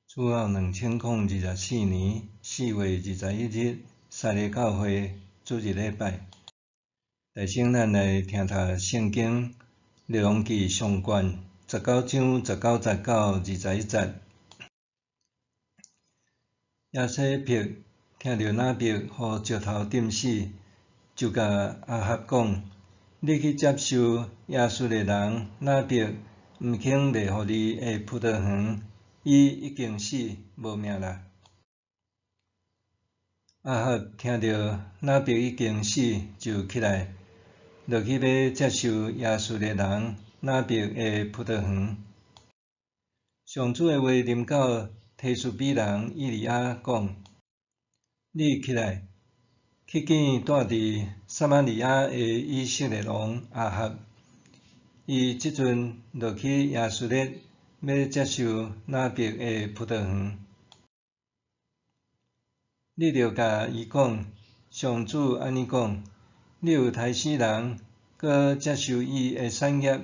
主後2024年4月21日，撒勒教會主日禮拜。首先，咱來聽讀聖經《列王紀上卷》19章19節到21節。耶洗別聽著拿伯予石頭釘死，就共亞哈講：你去接受耶斯列人拿伯毋肯賣予你的葡萄園，伊已經死無命啦。亞哈聽著拿伯已經死，就起來，落去欲接受耶斯列人拿伯的葡萄園。上主的話臨到提斯比人以利亞講：你起來，去見住佇撒瑪利亞的以色列王亞哈。伊這陣落去耶斯列，欲接受拿伯的葡萄園。你著共伊講：上主按呢講，你有刣死人，閣接受伊的產業，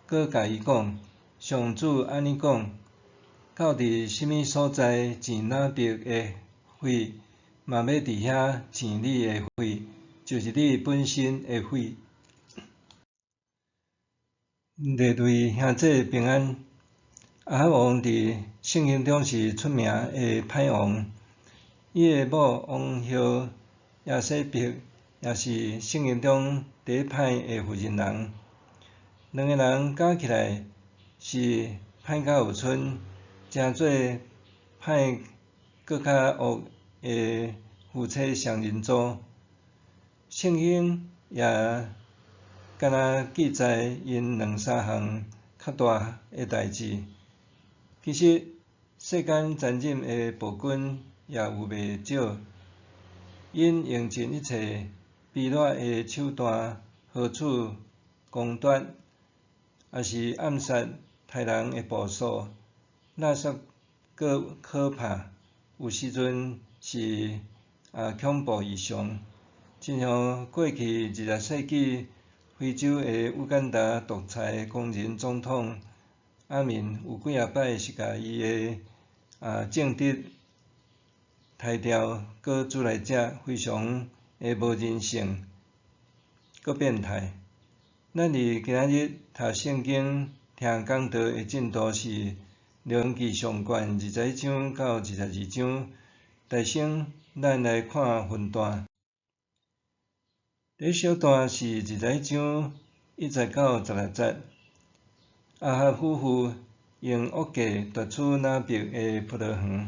閣共伊講：上主按呢講，到佇啥物所在濺拿伯的血，嘛欲佇遐濺你的血，就是你本身的血。列位兄姊平安。亞哈王佇聖經中是出名的歹王，伊的某王后耶洗別也是聖經中第一歹的婦人人。兩个人加起來是歹甲有賰，成做歹閣較惡的夫妻雙人組。聖經也敢若記載𪜶兩三項較大的代誌。其實世間殘忍的暴君也有袂少，𪜶用盡一切卑劣的手段豪取攻奪，抑是暗殺刣人的部屬，垃圾閣可怕，有時陣是恐怖異常。親像過去20世紀非洲的烏干達獨裁工人總統阿敏，有幾仔擺是共伊的政敵刣掉，閣煮來食，非常的無人性，閣變態。咱佇今仔日讀聖經、聽講道的進度是《列王紀上卷》21章到22章。首先，咱來看分段。第一小段是21章1節到16節。亞哈夫婦用惡計奪取拿伯的葡萄園。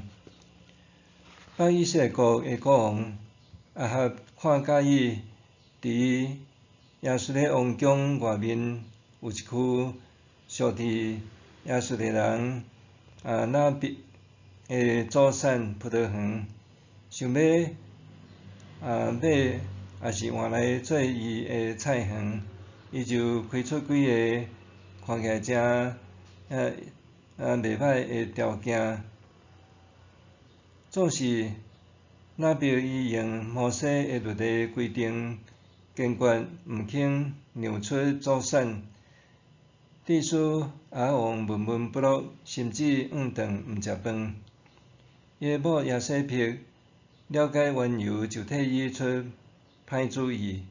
北以色列國的國王亞哈看佮意，佇耶斯列王宮外面有一區屬佇耶斯列人拿伯的祖產葡萄園，想欲買抑是換來做伊的菜園，伊就開出幾个看起來誠袂䆀的條件。總是拿伯伊用摩西的律例規定，堅決毋肯讓出祖產，致使亞哈王悶悶不樂，甚至厭頓毋食飯。伊的某耶洗別了解緣由，就替伊出歹主意，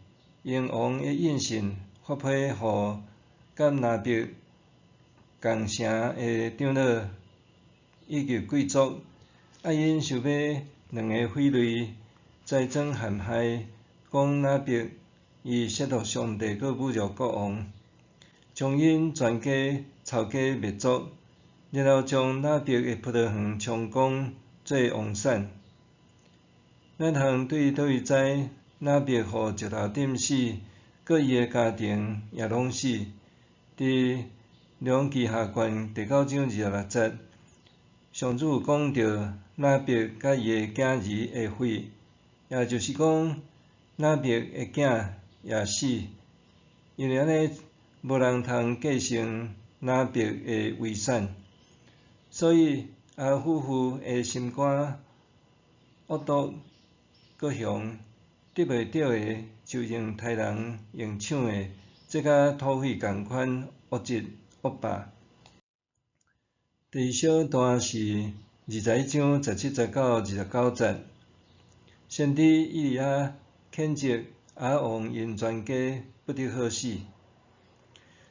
用王的印信發批予佮拿伯仝城的長老以及貴族，𪜶想欲兩个匪類栽贓陷害，講拿伯伊褻瀆上帝，閣侮辱國王，將𪜶全家抄家滅族，然後將拿伯的葡萄園充公做王產。咱通對佗位知拿伯予石頭釘死，閣伊的家庭也攏死。佇列王紀下卷第9章26節，上主有講著拿伯佮伊的囝兒的血，也就是講拿伯的囝也死，因為按呢無人通繼承拿伯的遺產，所以亞哈夫婦的心肝惡毒閣凶，得袂著的就用刣人用搶的，這佮土匪仝款惡質惡霸。第二小段是21章17節到29節，先知以利亞譴責亞哈王𪜶全家不得好死。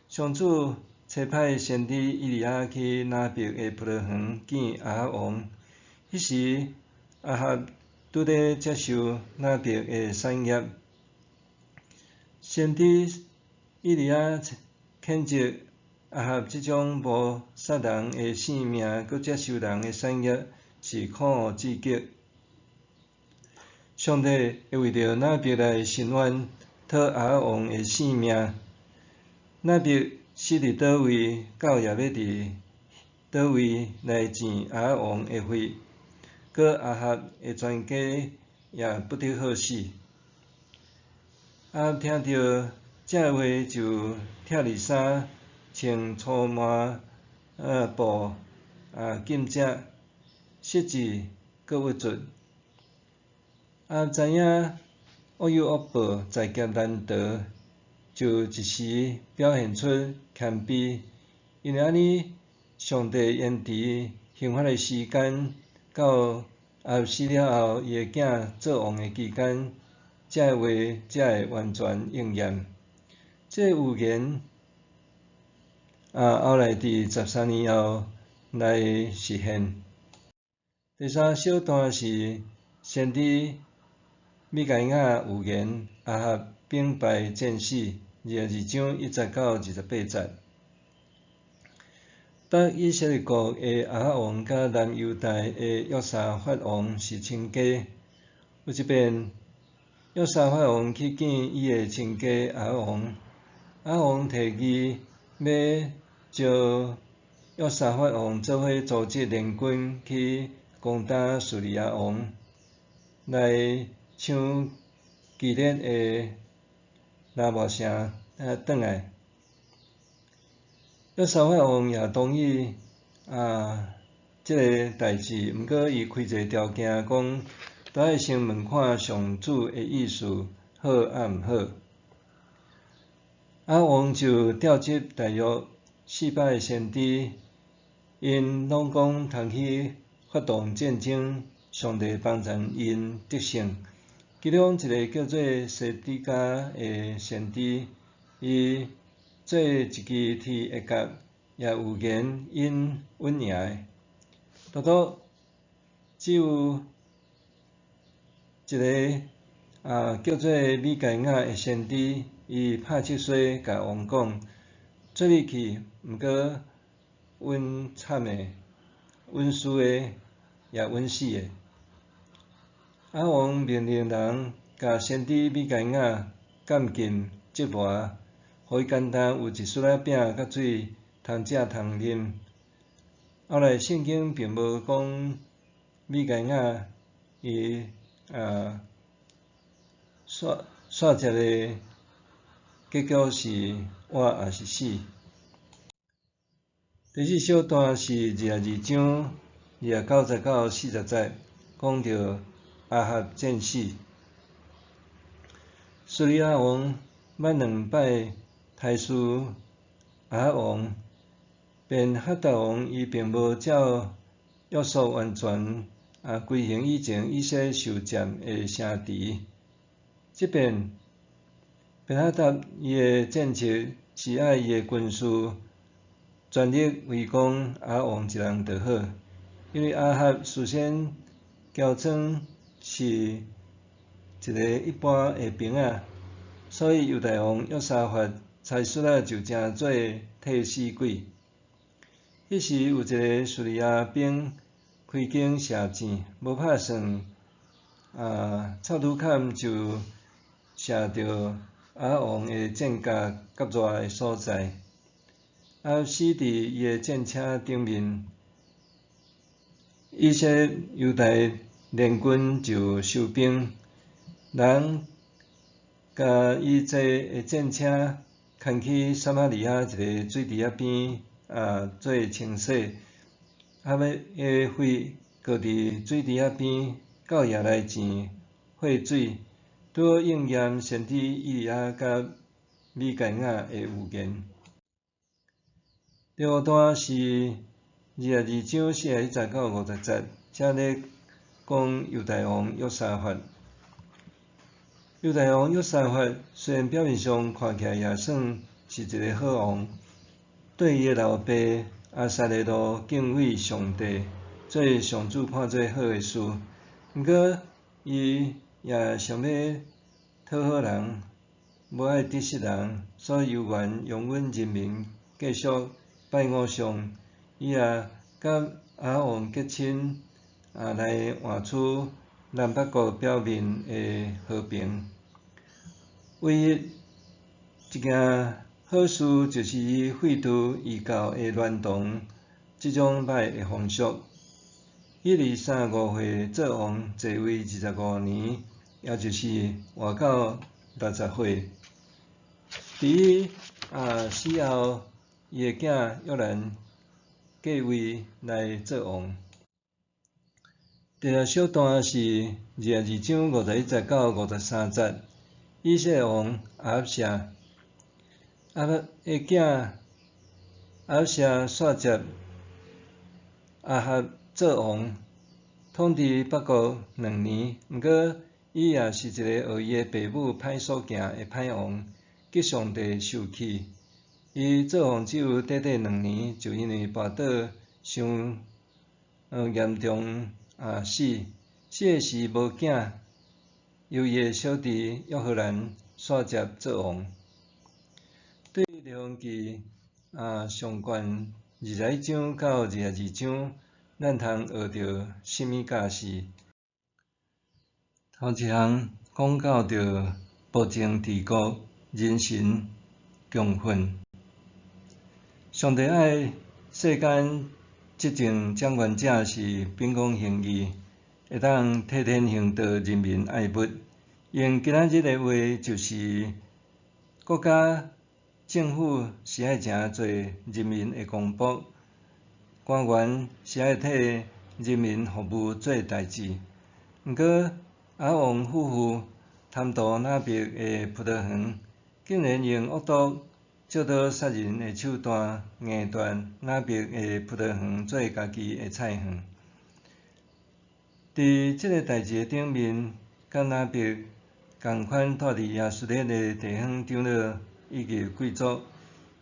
上主差派先知以利亞去拿伯的葡萄園見亞哈王，彼時亞哈拄咧接受拿伯的產業。先知以利亞譴責亞哈這種謀殺人的性命，閣接受人的產業，是可惡至極。上帝會為著拿伯來伸冤，討亞哈王的性命。拿伯死佇佗位，到也欲佇佗位來濺亞哈王的血，閣亞哈的全家也不得好死。亞哈聽著這話，就拆離衫，穿粗麻布禁食，失志閣鬱卒。亞哈知影惡有惡報，在劫難逃，就一時表現出謙卑。因為按呢，上帝延遲刑罰的時間，到亞哈死了後，伊的囝做王的期間，這話才會完全應驗。這個預言後來佇13年後來實現。第三小段是先知米該亞預言亞哈兵敗戰死，22章1節到28節。北以色列國的亞哈王佮南猶大的約沙法王是親家。有一遍，約沙法王去見伊的親家亞哈王，亞哈王提議欲招約沙法王做伙組織聯軍去攻打敘利亞王，來搶基列的拉末城轉來。約沙法王也同意這个代誌，毋過伊開一个條件，講都愛先問看上主的意思好抑毋好。亞哈王就調集大約400个先知，𪜶攏講通去發動戰爭，上帝幫贊𪜶得勝。其中一个叫做西底家的先知，伊做一支鐵的角，也預言𪜶穩贏的。獨獨只有一个叫做米該亞的先知，伊拍七衰共王講，做伙去，毋過穩慘的，穩輸的，也穩死的。亞哈王命令人共先知米該亞監禁折磨，予伊干焦有一撮仔餅佮水通食通啉。後來聖經並無講米該亞伊煞煞節的結局是活抑是死。第四小段是22章29節到40節，講著亞哈戰死。敘利亞王捌兩擺刣事亞哈王，便哈達王伊並無照約束完全規行以前以色列受佔的城池。這遍便哈達伊的政策是愛伊的軍事全力圍攻亞哈王一人就好，因為亞哈事先喬裝是一个一般的兵仔，所以猶大王約沙法差使仔就成做替死鬼。彼時有一个敘利亞兵開弓射箭，無拍算，臭拄坎就射著亞哈王的箭角較熱的所在，亞哈死佇伊的戰車頂面。以色列猶大聯軍就收兵，人共伊坐的戰車牽去撒瑪利亞一个水池仔邊做清洗，亞哈的血擱佇水池仔邊，到夜來濺血水，拄好應驗先知以利亞佮米該亞的預言。第五段是22章41節到50節，遮咧講猶大王約沙法。猶大王約沙法雖然表面上看起來也算是一个好王，綴伊的老爸亞撒的路敬畏上帝，做上主看做好的事。毋過，伊也想欲討好人，無愛得失人，所以猶原容忍人民繼續拜偶像。伊也佮亞王結親，來換取南北國表面的和平。唯一一件好事就是伊廢除異教的孌童這種歹的風俗。伊佇35歲做王，在位25年，也就是活到60歲。佇伊死後，伊的囝約蘭繼位來做王。第二小段是22章51節到53節，以色列王亞哈謝，亞哈的囝亞哈謝紲接亞哈做王，統治北國2年。毋過，伊也是一个學伊的爸母歹所行的歹王，激上帝受氣。伊做王只有短短兩年，就因為跋倒傷嚴重死。死的時無囝，由伊的小弟約何蘭紲接做王。對列王記上卷21章到22章，咱通學著啥物教示？頭一項講到著暴政治國，人神共憤。上帝愛世間執政掌權者是秉公行義，會當替天行道，人民愛物。用今仔日的話，就是國家政府是愛誠做人民的公僕，官員是愛替人民服務做代誌。毋過，亞王夫婦貪圖拿伯的葡萄園，竟然用惡毒借刀殺人的手段，硬奪拿伯的葡萄園做家己的菜園。佇這个代誌的頂面，佮拿伯仝款蹛佇耶斯列的地方長老以及貴族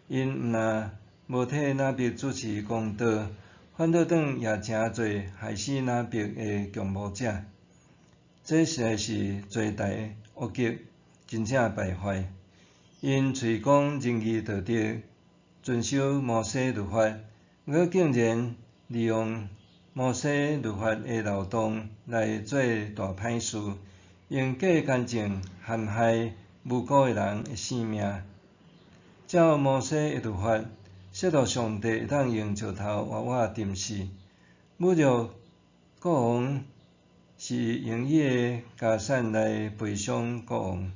，𪜶毋但無替拿伯主持公道，反倒轉也誠做害死拿伯的共謀者。這實在是罪大惡極，真正敗壞。𪜶喙講仁義道德，遵守摩西律法，毋過竟然利用摩西律法的漏洞來做大歹事，用假見證陷害無辜的人的性命。照摩西的律法，褻瀆上帝會當用石頭活活釘死。侮辱國王是用伊的家產來賠償國王，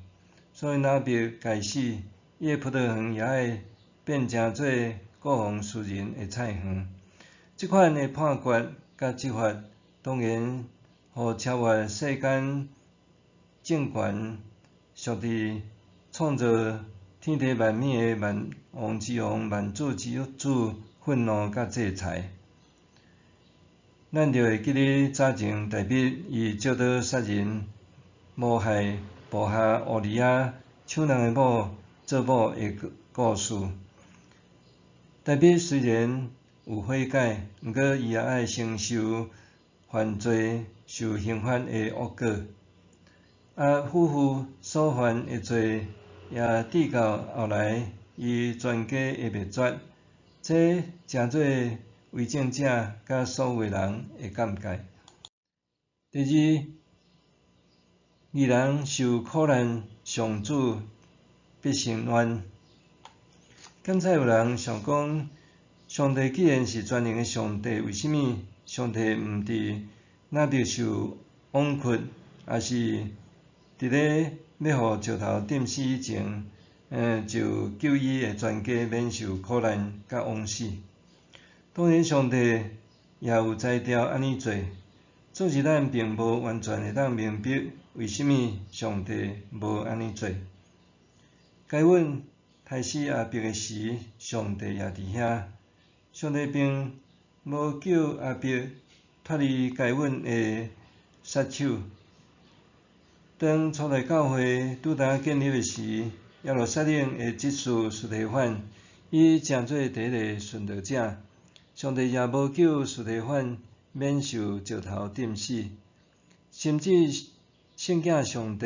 所以拿伯該死，伊的葡萄園也愛變成做國王私人的菜園。這款的判決佮執法，當然予超越世間政權，屬佇創造天地萬物的萬王之王、萬主之主憤怒佮制裁。咱就會記得早前大衛伊借刀殺人，謀害部下烏利亞搶人的某做某的故事。大衛雖然有悔改，毋過伊也愛承受犯罪受刑罰的惡果。夫婦所犯的罪，也直到後來伊全家的滅絕，這成做為政者佮所有的人的鑑戒。第二，義人受苦難，上主必伸冤。敢才有人想講，上帝既然是全能的上帝，為啥物上帝毋佇拿伯受枉屈，抑是佇咧欲予石頭釘死以前，就救伊的全家免受苦難佮枉死？當然，上帝也有才調按呢做，只是咱並無完全會當明白為啥物上帝無按呢做。該隱刣死亞伯的時，上帝也佇遐。上帝並無救亞伯脫離該隱的殺手。當初代教會拄焦建立的時，耶路撒冷的執事司提反，伊成做第一個殉道者。上帝也無救司提反免受石頭釘死，甚至聖子上帝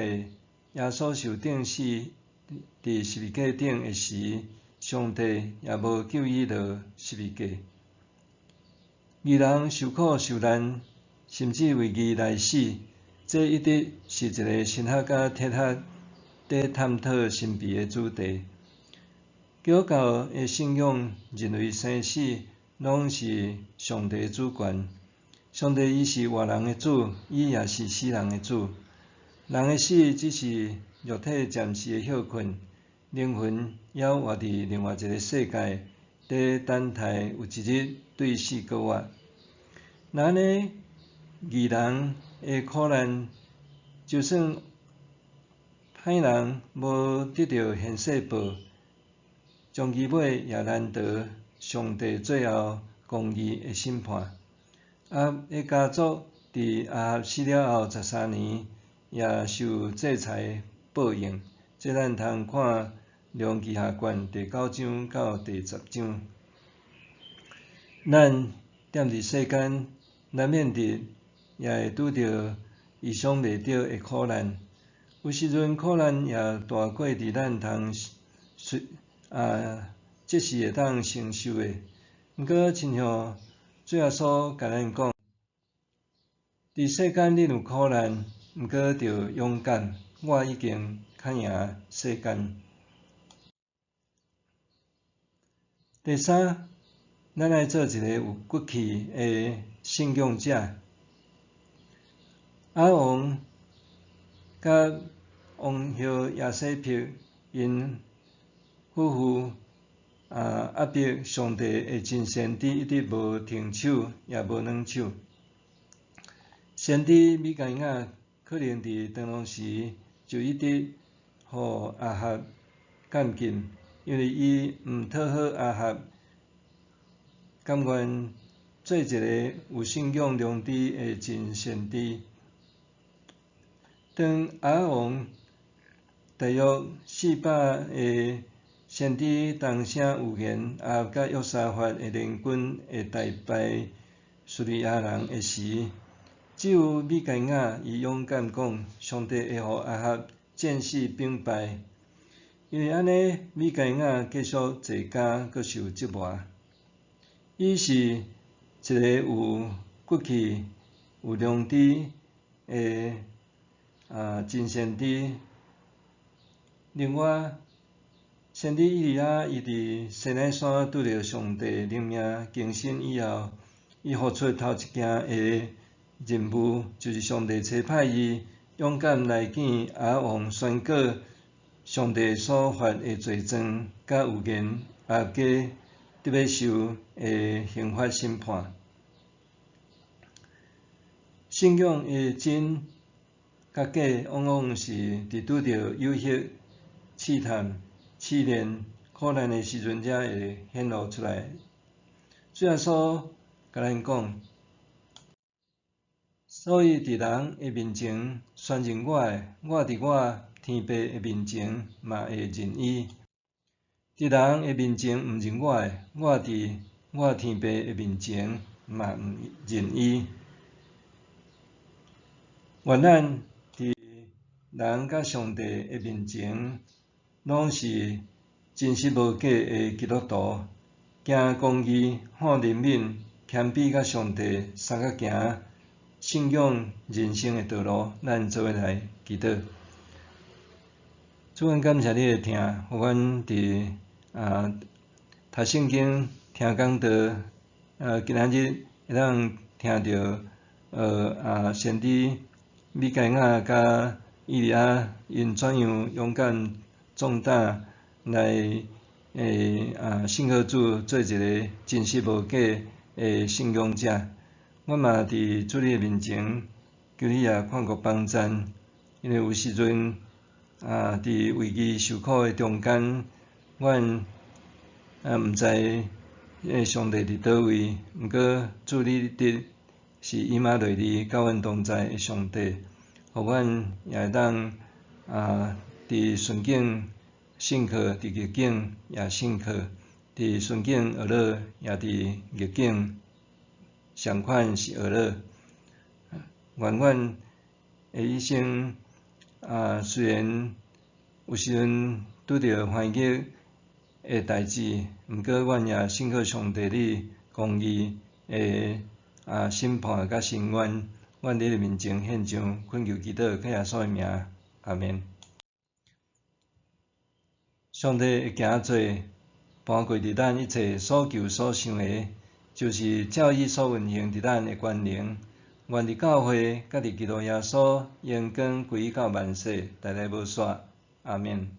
耶穌受釘死佇十字架頂的時，上帝也無救伊落十字架。義人受苦受難，甚至為義來死，這一直是一个神學佮哲學佇探討神秘的主題。基督教的信仰認為生死攏是上帝主權，上帝伊是活人的主，伊也是死人的主。人的死只是肉體暫時的歇睏，靈魂猶活佇另外一个世界，佇等待有一日對死閣活。若按呢，義人的苦難，就算歹人無得著現世報，終其尾也難逃上帝最後公義的審判。亞哈的家族佇亞哈死了後13年，也受制裁報應。這咱通看列王紀下卷第九章到第十章。咱踮佇世間，難免佇也會拄著意想袂著的苦難。有時陣苦難也大過佇咱通隨即時會當承受的。毋過，親像主耶穌共咱講，佇世間恁有苦難，毋過著勇敢，我已經較贏世間。第三，咱愛做一个有骨氣的信仰者。亞哈王佮王后耶洗別𪜶夫婦壓迫上帝的真先知一直無停手，也無軟手。先知米該亞可能佇當時就一直予亞哈監禁，因為伊毋討好亞哈，甘願做一个有信仰良知的真先知。當亞哈王大約400个先知同聲預言亞哈佮約沙法的聯軍會大敗敘利亞人的時，只有米該亞伊勇敢講，上帝會予亞哈戰死兵敗。因為按呢，米該亞繼續坐監，閣受折磨。伊是一个有骨氣、有良知的真先知。另外，先知以利亞伊佇西奈山拄著上帝靈命更新以後，伊付出頭一件的任務，就是上帝差派伊勇敢來見亞哈王，宣告上帝所發的罪狀，佮預言亞哈家得欲受的刑罰審判。信仰的真佮假，往往是佇拄著誘惑、試探、試煉、苦難的時陣，才會顯露出來。主耶穌共咱講，所以佇人的面前宣認我的，我佇我天父的面前嘛會認伊；佇人的面前毋認我的，我佇我天父的面前嘛毋認伊。願咱佇人佮上帝的面前，攏是真實無假的基督徒，行公義、好憐憫、謙卑佮上帝相佮行信仰人生的道路，咱做伙來祈禱。主，阮感謝你的疼，予阮佇讀聖經、聽講道，今仔日會當聽著先知米該亞佮以利亞𪜶怎樣勇敢壯膽來信靠主，做一个真實無假的信仰者。阮嘛佇主你的面前，求你也看顧幫贊，因為有時陣佇危機受苦的中間，阮毋知上帝佇佗位，毋過主你佇是以馬內利佮阮同在的上帝，予阮也會當佇順境信靠，佇逆境也信靠，佇順境學樂，也佇逆境仝款是學樂。願阮的一生雖然有時陣拄著煩逆的代誌，毋過阮也信靠上帝你公義的審判佮伸冤，阮佇你面前獻上懇求祈禱，靠耶穌的名，阿們。上帝會行做搬過佇咱一切所求所想的，就是照伊所運行佇咱的權能。願佇教會佮佇基督耶穌榮光歸到萬世，代代無煞。阿們。